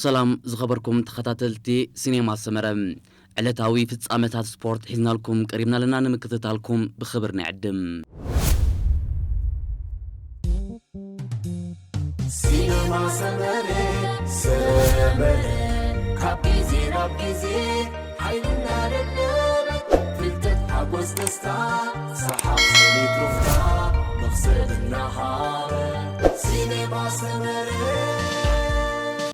ሰላም ዝኸበርኩም ተኸታተልቲ ሲኔማ ሰመረ፣ ዕለታዊ ፍጻመታት ስፖርት ሒዝናልኩም ቀሪብና ኣለና። ንምክትታልኩም ብኽብር ንዕድም። ሲነማ ሰመረ ሰመረ ካብ ግዜ ናብ ግዜ ሓይልና ደለበ ፍልጠት ሓጎስ ደስታ ሰሓቕ ስኒት ሩፍታ መኽሰብ እናሃበ ሲነማ ሰመረ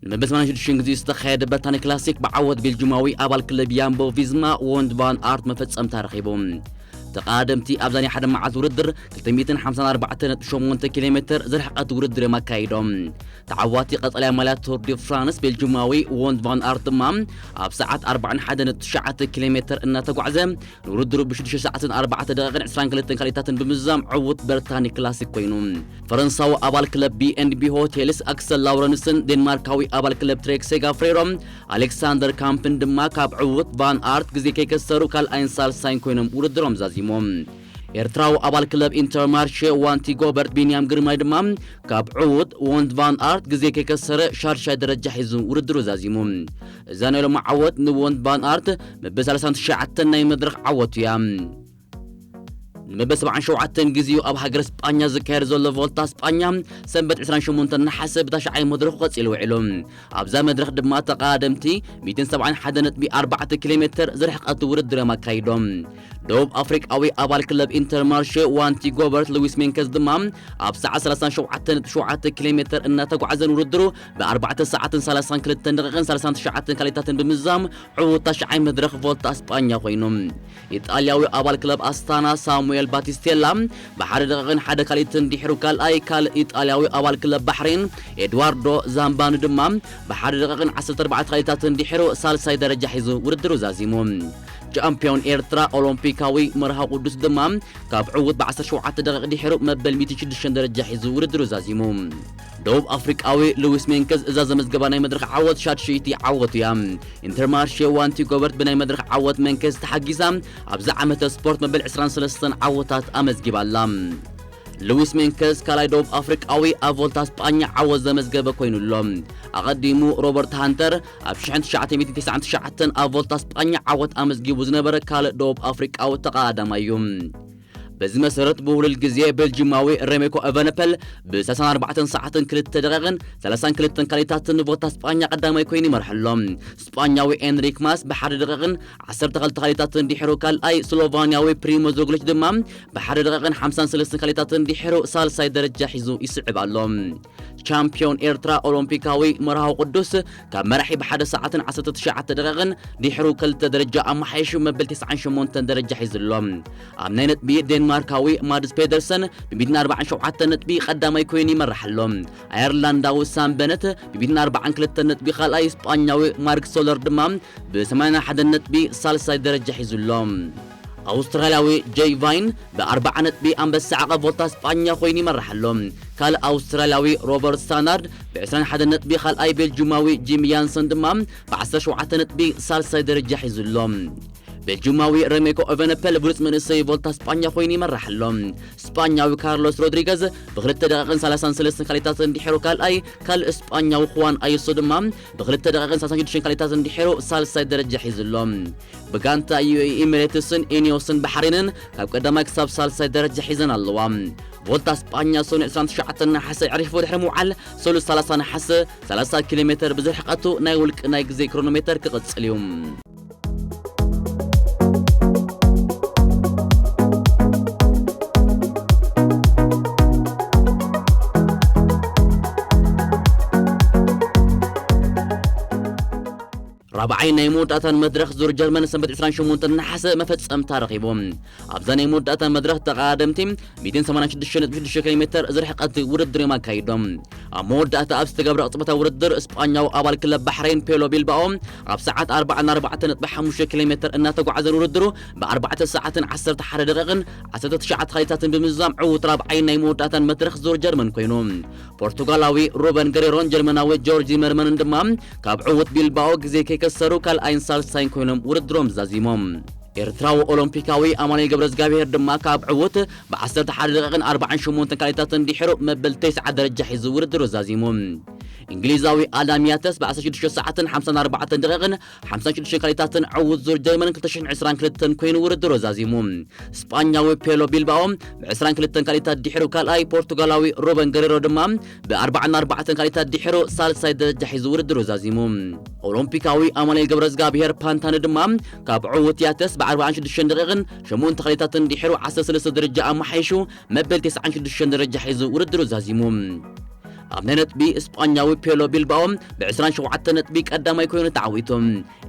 ንመበል ሰማንያን ሽዱሽተን ግዜኡ ዝተኻየደ በርታኒ ክላሲክ ብዓወት ቤልጂማዊ ኣባል ክለብ ያምቦ ቪዝማ ዎንድ ቫን ኣርት መፈጸምታ ረኺቡ። ተቓደምቲ ኣብዛ ናይ ሓደ መዓልቲ ውድድር ክልተ ሚእትን ሓምሳን ኣርባዕተን ነጥቢ ሸሞንተ ኪሎ ሜትር ዝርሕቐት ውድድር እዮም ኣካይዶም። ተዓዋቲ ቀጠልያ ማልያ ቱር ዲ ፍራንስ ቤልጂማዊ ዎንድ ቫን ኣርት ድማ ኣብ ሰዓት ኣርባዓን ሓደን ነጥቢ ትሽዓተ ኪሎ ሜትር እናተጓዕዘ ንውድድሩ ብሽዱሽተ ሰዓትን ኣርባዕተ ደቂቕን ዕስራን ክልተን ካሊታትን ብምዝዛም ዕዉት በርታኒ ክላሲክ ኮይኑ። ፈረንሳዊ ኣባል ክለብ ቢ ኤንድ ቢ ሆቴልስ ኣክሰል ላውረንስን ዴንማርካዊ ኣባል ክለብ ትሬክ ሴጋፍሬሮ ኣሌክሳንደር ካምፕን ድማ ካብ ዕዉት ቫን ኣርት ግዜ ከይከሰሩ ካልኣይን ሳልሳይን ኮይኖም ውድድሮም ዛዚሞም። ኤርትራዊ ኣባል ክለብ ኢንተርማርሼ ዋንቲ ጎበርት ቢንያም ግርማይ ድማ ካብ ዕዉት ዎንድ ቫን ኣርት ግዜ ከይከሰረ ሻድሻይ ደረጃ ሒዙ ውድድሩ ዛዚሙ። እዛ ናይ ሎሚ ዓወት ንዎንድ ቫን ኣርት መበል ሰላሳን ትሽዓተን ናይ መድረኽ ዓወቱ እያ። ንመበል ሰብዓን ሸውዓተን ግዜኡ ኣብ ሃገር ስጳኛ ዝካየድ ዘሎ ቮልታ ስጳኛ ሰንበት ዕስራን ሸሞንተን ነሓሰ ብታሽዓይ መድረኹ ቀጺሉ ውዒሉ። ኣብዛ መድረኽ ድማ ተቐዳደምቲ ሚእትን ሰብዓን ሓደን ነጥቢ ኣርባዕተ ኪሎ ሜትር ዝርሕቐት ውድድር እዮም ኣካይዶም። ደቡብ ኣፍሪቃዊ ኣባል ክለብ ኢንተርማርሼ ዋንቲ ጎበርት ሉዊስ ሜንከዝ ድማ ኣብ ሰዓት ሰላሳን ሸውዓተን ነጥቢ ሸውዓተ ኪሎ ሜትር እናተጓዕዘን ውድድሩ ብኣርባዕተ ሰዓትን ሰላሳን ክልተን ደቂቕን ሰላሳን ትሽዓተን ካሊታትን ብምዝዛም ዕዉት ታሽዓይ መድረኽ ቮልታ ስጳኛ ኮይኑ። ኢጣልያዊ ኣባል ክለብ ኣስታና ሳሙኤል ባቲስቴላ ብሓደ ደቂቕን ሓደ ካሊትን ድሕሩ ካልኣይ፣ ካልእ ኢጣልያዊ ኣባል ክለብ ባሕሬን ኤድዋርዶ ዛምባኒ ድማ ብሓደ ደቂቕን ዓሰርተ ኣርባዕተ ካሊታትን ድሕሩ ሳልሳይ ደረጃ ሒዙ ውድድሩ ዛዚሙ። ቻምፒዮን ኤርትራ ኦሎምፒካዊ መርሃ ቅዱስ ድማ ካብ ዕዉት ብዓሰርተ ሸውዓተ ደቂቕ ድሕሩ መበል ሚእትን ሽዱሽተን ደረጃ ሒዙ ውድድሩ ዛዚሙ። ደቡብ ኣፍሪቃዊ ሉዊስ ሜንከዝ እዛ ዘመዝገባ ናይ መድረኽ ዓወት ሻድሽይቲ ዓወቱ እያ። ኢንተርማርሼ ዋንቲ ጎበርት ብናይ መድረኽ ዓወት መንከዝ ተሓጊዛ ኣብዚ ዓመተ ስፖርት መበል ዕስራን ሰለስተን ዓወታት ኣመዝጊባ ኣላ። ሉዊስ ሜንከዝ ካልኣይ ደቡብ ኣፍሪቃዊ ኣብ ቮልታ ስጳኛ ዓወት ዘመዝገበ ኮይኑ ኣሎ። ኣቐዲሙ ሮበርት ሃንተር ኣብ ሽሕን ትሽዓተ ሚእትን ተስዓን ትሽዓተን ኣብ ቮልታ ስጳኛ ዓወት ኣመዝጊቡ ዝነበረ ካልእ ደቡብ ኣፍሪቃዊ ተቐዳዳማይ እዩ። በዚ መሰረት ብውሉል ግዜ ቤልጂማዊ ሬሜኮ ኤቨነፐል ብ ሰላሳን ኣርባዕተን ሰዓትን ክልተ ደቂቕን ሰላሳን ክልተን ካሊታትን ንቮልታ ስጳኛ ቀዳማይ ኮይኑ ይመርሕ ኣሎ። ስጳኛዊ ኤንሪክ ማስ ብሓደ ደቂቕን ዓሰርተ ክልተ ካሊታትን ድሕሩ ካልኣይ፣ ስሎቫንያዊ ፕሪሞዝ ሮግሊች ድማ ብሓደ ደቂቕን ሓምሳን ሰለስተን ካሊታትን ድሕሩ ሳልሳይ ደረጃ ሒዙ ይስዕብ ኣሎ። ቻምፒዮን ኤርትራ ኦሎምፒካዊ መርሃዊ ቅዱስ ካብ መራሒ ብሓደ ሰዓትን ዓሰርተ ትሽዓተ ደቂቕን ድሕሩ ክልተ ደረጃ ኣመሓይሹ መበል ተስዓን ሸሞንተን ደረጃ ሒዙ ኣሎ። ኣብ ናይ ነጥቢ ዴንማርካዊ ማድስ ፔደርሰን ብሚእትን ኣርባዓን ሸውዓተን ነጥቢ ቀዳማይ ኮይኑ ይመርሕ ኣሎ። ኣየርላንዳዊ ሳም በነት ብሚእትን ኣርባዓን ክልተን ነጥቢ ካልኣይ፣ ስጳኛዊ ማርክ ሶለር ድማ ብሰማንያን ሓደን ነጥቢ ሳልሳይ ደረጃ ሒዙ ኣሎ። ኣውስትራልያዊ ጄይ ቫይን ብኣርባዓ ነጥቢ ኣንበሳ ዓቐብ ቮልታ ስጳኛ ኮይኑ ይመርሕ ኣሎ። ካልእ ኣውስትራልያዊ ሮበርት ስታናርድ ብዕስራን ሓደን ነጥቢ ካልኣይ፣ ቤልጁማዊ ጂም ያንሰን ድማ ብዓሰርተ ሸውዓተ ነጥቢ ሳልሳይ ደረጃ ሒዙ ኣሎ። ቤልጁማዊ ረሜኮ ኤቨነፐል ብሉጽ መንእሰይ ቮልታ ስጳኛ ኮይኑ ይመርሕ ኣሎ። ስጳኛዊ ካርሎስ ሮድሪገዝ ብክልተ ደቂቕን ሰላሳን ሰለስተን ካሊታትን ድሒሩ ካልኣይ፣ ካልእ ስጳኛዊ ኹዋን ኣዩሶ ድማ ብክልተ ደቂቕን ሰላሳን ሽዱሽተን ካሊታትን ድሒሩ ሳልሳይ ደረጃ ሒዙ ኣሎ። ብጋንታ ዩ ኤ ኢ ኤሚሬትስን ኢኒዮስን ባሕሬንን ካብ ቀዳማይ ክሳብ ሳልሳይ ደረጃ ሒዘን ኣለዋ። ቮልታ ስጳኛ ሰኑይ ዕስራን ትሽዓተን ነሓሰ ዕሪፉ ድሕሪ ምውዓል፣ ሰሉስ ሰላሳ ነሓሰ ሰላሳ ኪሎ ሜትር ብዝርሕቀቱ ናይ ውልቂ ናይ ግዜ ክሮኖሜተር ክቕጽል እዩ። ራብዓይ ናይ መወዳእታን መድረኽ ዙር ጀርመን ሰንበት ዕስራን ሸሞንተን ነሓሰ መፈጸምታ ረኺቡ። ኣብዛ ናይ መወዳእታ መድረኽ ተቐዳደምቲ ሚእትን ሰማንያን ሽዱሽተ ነጥቢ ሽዱሽተ ኪሎ ሜትር ዝርሕቀት ውድድር እዮም ኣካይዶም። ኣብ መወዳእታ ኣብ ዝተገብረ ቅጽበታዊ ውድድር፣ ስጳኛዊ ኣባል ክለብ ባሕሬን ፔሎ ቢልባኦ ኣብ ሰዓት ኣርባዓን ኣርባዕተን ነጥቢ ሓሙሽተ ኪሎ ሜትር እናተጓዕዘ ውድድሩ ብኣርባዕተ ሰዓትን ዓሰርተ ሓደ ደቂቕን ዓሰርተ ትሽዓተ ካሊታትን ብምዝዛም ዕዉት ራብዓይ ናይ መወዳእታን መድረኽ ዙር ጀርመን ኮይኑ። ፖርቱጋላዊ ሩበን ገሬሮን ጀርመናዊ ጆርጅ ዚመርመንን ድማ ካብ ዕዉት ቢልባኦ ግዜ ከይከሰሩ ካልኣይን ሳልሳይን ኮይኖም ውድድሮም ዛዚሞም። ኤርትራዊ ኦሎምፒካዊ ኣማኑኤል ገብረዝጋብሄር ድማ ካብ ዕዉት ብዓሰርተ ሓደ ደቂቕን ኣርባዓን ሸሞንተን ካሊታትን ድሒሩ መበል ተስዓ ደረጃ ሒዙ ውድድሩ ዛዚሙ። እንግሊዛዊ ኣዳም ያተስ ብ16 ሰዓትን 54 ደቂቕን 56 ካልኢታትን ዕዉት ዙር ጀርመን 2022 ኮይኑ ውድድሩ ዛዚሙ። ስጳኛዊ ፔሎ ቢልባኦ ብ22 ካልኢታት ድሕሩ ካልኣይ፣ ፖርቱጋላዊ ሩበን ገሬሮ ድማ ብ44 ካልኢታት ድሕሩ ሳልሳይ ደረጃ ሒዙ ውድድሩ ዛዚሙ። ኦሎምፒካዊ ኣማኑኤል ገብረዝጋብሄር ፓንታኒ ድማ ካብ ዕዉት ያተስ ብ46 ደቂቕን ሸሞንተ ካልኢታትን ድሕሩ 13 ደረጃ ኣመሓይሹ መበል 96 ደረጃ ሒዙ ውድድሩ ዛዚሙ። ኣብ ናይ ነጥቢ ስጳኛዊ ፔሎ ቢልባኦ ብ27 ነጥቢ ቀዳማይ ኮይኑ ተዓዊቱ።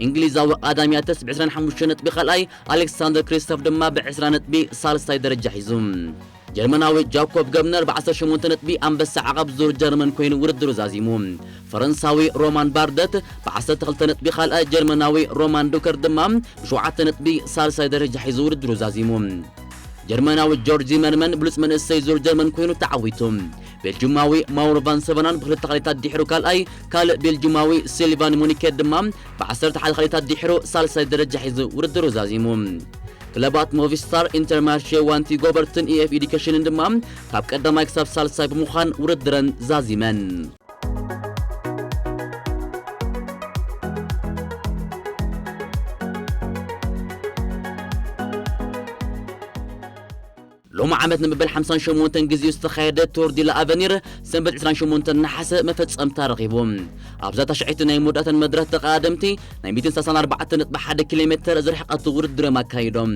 እንግሊዛዊ ኣዳም ያተስ ብ25 ነጥቢ ካልኣይ፣ ኣሌክሳንደር ክሪስቶፍ ድማ ብ20 ነጥቢ ሳልሳይ ደረጃ ሒዙ። ጀርመናዊ ጃኮብ ገብነር ብ18 ነጥቢ ኣንበሳ ዓቐብ ዙር ጀርመን ኮይኑ ውድድሩ ዛዚሙ። ፈረንሳዊ ሮማን ባርደት ብ12 ነጥቢ ካልኣይ፣ ጀርመናዊ ሮማን ዱከር ድማ ብ7 ነጥቢ ሳልሳይ ደረጃ ሒዙ ውድድሩ ዛዚሙ። ጀርመናዊ ጆርጅ ዚመርመን ብሉጽ መንእሰይ ዙር ጀርመን ኮይኑ ተዓዊቱ። ቤልጅማዊ ማውሮ ቫን ሰቨናን ብክልተ ካልኢታት ድሕሩ ካልኣይ፣ ካልእ ቤልጅማዊ ሲልቫን ሙኒኬት ድማ ብ11 ካልኢታት ድሕሩ ሳልሳይ ደረጃ ሒዙ ውድድሩ ዛዚሙ። ክለባት ሞቪስታር፣ ኢንተርማርሼ፣ ዋንቲ ጎበርትን ኢኤፍ ኤዱኬሽንን ድማ ካብ ቀዳማይ ክሳብ ሳልሳይ ብምዃን ውድድረን ዛዚመን። ሎም ዓመት ንመበል 58 ግዜኡ ዝተኻየደ ቱር ዲ ላ ኣቨኒር ሰንበት 28 ነሓሰ መፈጸምታ ረኺቡ። ኣብዛ ታሽዐይቲ ናይ መወዳእተን መድረኽ ተቐዳደምቲ ናይ 134.1 ኪሎ ሜተር ዝርሕቐቱ ውድድር እዮም ኣካይዶም።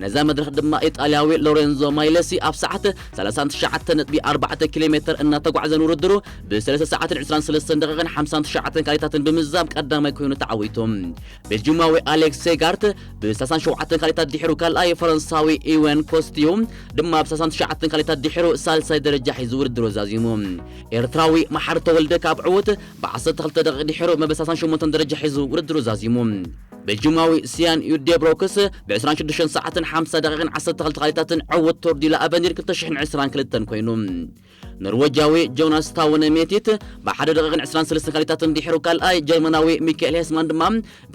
ነዛ መድረኽ ድማ ኢጣልያዊ ሎሬንዞ ማይለሲ ኣብ ሰዓት 39.4 ኪሎ ሜተር እናተጓዕዘን ውድድሩ ብ3 ሰዓትን 23 ደቂቕን 59 ካልኢታትን ብምዛም ቀዳማይ ኮይኑ ተዓዊቱ። ቤልጅማዊ ኣሌክስ ሴጋርት ብ37 ካልኢታት ድሕሩ ካልኣይ፣ ፈረንሳዊ ኢወን ኮስቲዩ ድማ ብ39 ካልኢታት ድሕሩ ሳልሳይ ደረጃ ሒዙ ውድድሩ ዛዚሙ። ኤርትራዊ መሓሪ ተወልደ ካብ ዕዉት ብ12 ደቂቕ ድሕሩ መበል 38 ደረጃ ሒዙ ውድድሩ ዛዚሙ። ቤልጅማዊ ሲያን ዩዴብሮክስ ብ26 ሰዓትን 50 ደቂቕን 12 ካልኢታትን ዕዉት ቱር ዲ ላ ኣቨኒር 2022 ኮይኑ። ኖርወጃዊ ጆናስ ታውነ ሜቲት ብ1 ደቂቕን 23 ካልኢታትን ድሕሩ ካልኣይ፣ ጀርመናዊ ሚካኤል ሄስማን ድማ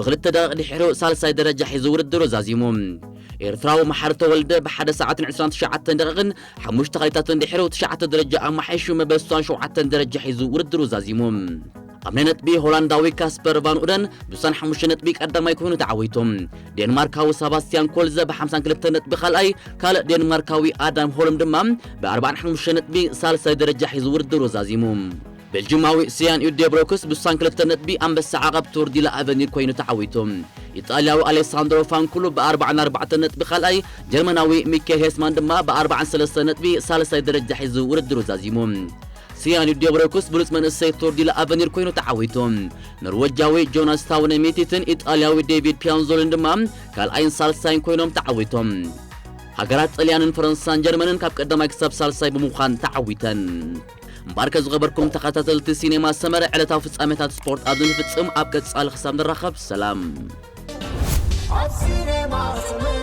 ብ2 ደቂቕ ድሕሩ ሳልሳይ ደረጃ ሒዙ ውድድሩ ዛዚሙ። ኤርትራዊ መሓሪ ተወልደ ብ1 ሰዓትን 29 ደቂቕን ሓሙሽተ ካልኢታትን ድሕሩ ትሽዓተ ደረጃ ኣመሓይሹ መበል 67 ደረጃ ሒዙ ውድድሩ ዛዚሙ። ኣብ ናይ ነጥቢ ሆላንዳዊ ካስፐር ቫን ኡደን ብ65 ነጥቢ ቀዳማይ ኮይኑ ተዓዊቱ። ዴንማርካዊ ሰባስቲያን ኮልዘ ብ52 ነጥቢ ካልኣይ፣ ካልእ ዴንማርካዊ ኣዳም ሆልም ድማ ብ45 ነጥቢ ሳልሳይ ደረጃ ሒዙ ውድድሩ ዛዚሙ። ቤልጅማዊ ሲያን ዩዴብሮክስ ብ62 ነጥቢ ኣንበሳ ዓቐብ ቱር ዲ ላ ኣቨኒር ኮይኑ ተዓዊቱ። ኢጣልያዊ ኣሌሳንድሮ ፋንኩሉ ብ44 ነጥቢ ካልኣይ፣ ጀርመናዊ ሚካኤል ሄስማን ድማ ብ43 ነጥቢ ሳልሳይ ደረጃ ሒዙ ውድድሩ ዛዚሙ። ሲያን ዩዴብሮክስ ብሉጽ መንእሰይ ቱር ዲ ላ ኣቨኒር ኮይኑ ተዓዊቱ። ኖርወጃዊ ጆናስ ታውነ ሜቲትን ኢጣልያዊ ዴቪድ ፒያንዞልን ድማ ካልኣይን ሳልሳይን ኮይኖም ተዓዊቶም። ሃገራት ጥልያንን ፈረንሳን ጀርመንን ካብ ቀዳማይ ክሳብ ሳልሳይ ብምዃን ተዓዊተን። እምበኣርከ ዝኸበርኩም ተኸታተልቲ ሲኔማ ሰመረ፣ ዕለታዊ ፍጻሜታት ስፖርት ኣብዚ ንፍጽም። ኣብ ቀጻሊ ክሳብ ንራኸብ ሰላም። ኣብ ሲኔማ ሰመረ